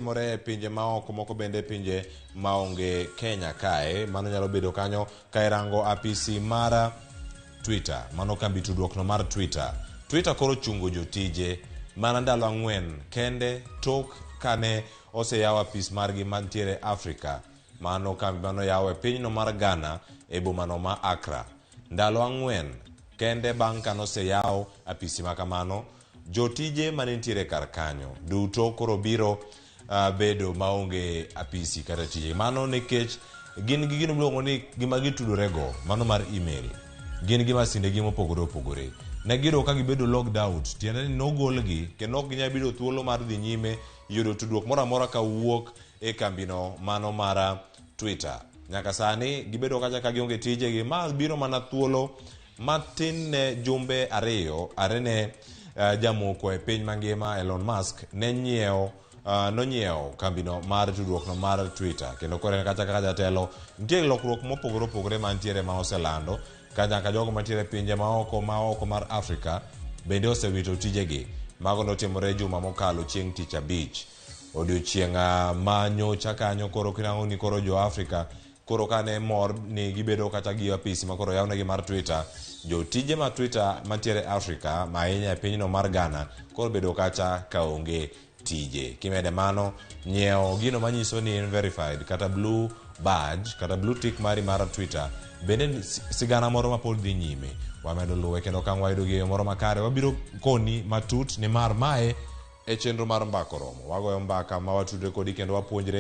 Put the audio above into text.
matimore e pinje maoko moko bende e pinje maonge Kenya kae. Mano nyalo bedo kanyo ka irango apisi mar Twitter, mano kambi tudruokno mar Twitter. Twitter koro chungo jotije mana ndalo ang'wen kende tok kane oseyaw apis margi mantiere Afrika. Mano kambi mane oyaw e pinyno mar Ghana e bomano ma Accra. Ndalo ang'wen kende bang' kane oseyaw apisi ma kamano, jotije mane nitiere kar kanyo duto koro biro uh, bedo maonge apisi kata tije. Mano nikech gin gi gino miluongo ni gima gitudorego, mano mar email. Gin gi masindegi mopogore opogore. Ne giyudo ka gibedo logged out, tiende ni nogolgi kendo ok ginyal bedo thuolo mar dhi nyime yudo tudruok moro amora kawuok e kambino mano mar Twitter. Nyaka sani gibedo kacha ka gionge tijegi, ma biro mana thuolo matin ne jumbe ariyo are ne uh, jamoko e piny mangima Elon Musk ne nyiewo uh, nonyiewo kambino mar tudruokno mar Twitter kendo koro en kacha kaka jatelo nitie lokruok mopogore opogore mantiere ma oselando ka nyaka jogo mantiere e pinje maoko maoko mar Afrika bende osewito tijegi. Mago notimore juma mokalo chieng' tich abich. Odiochieng' ah, ma nyocha kanyo koro kinang'o ni koro jo Afrika koro kane mor ni gibedo kata gi apisi ma koro oyawnegi mar Twitter, jotije ma Twitter mantiere Afrika ma ahinya e pinyno mar Ghana koro bedo kacha ka onge tije. Kimede mano, nyiewo gino manyiso ni in verified kata blue badge kata blue tick mari mar Twitter bende sigana moro ma pod dhi nyime. Wamedo luwe kendo ka wayudo gi e yo moro makare wabiro koni matut nimar mae e chenro mar Mbaka Oromo. Wagoyo mbaka ma watudre kodi kendo wapuonjre.